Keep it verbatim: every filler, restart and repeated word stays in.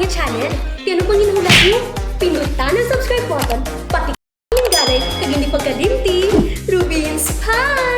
nga channel. Kaya ano pang ginhulat mo? Pindutan ang subscribe button, pati ang galay, kag hindi pagkalimti, Rubin's Pie!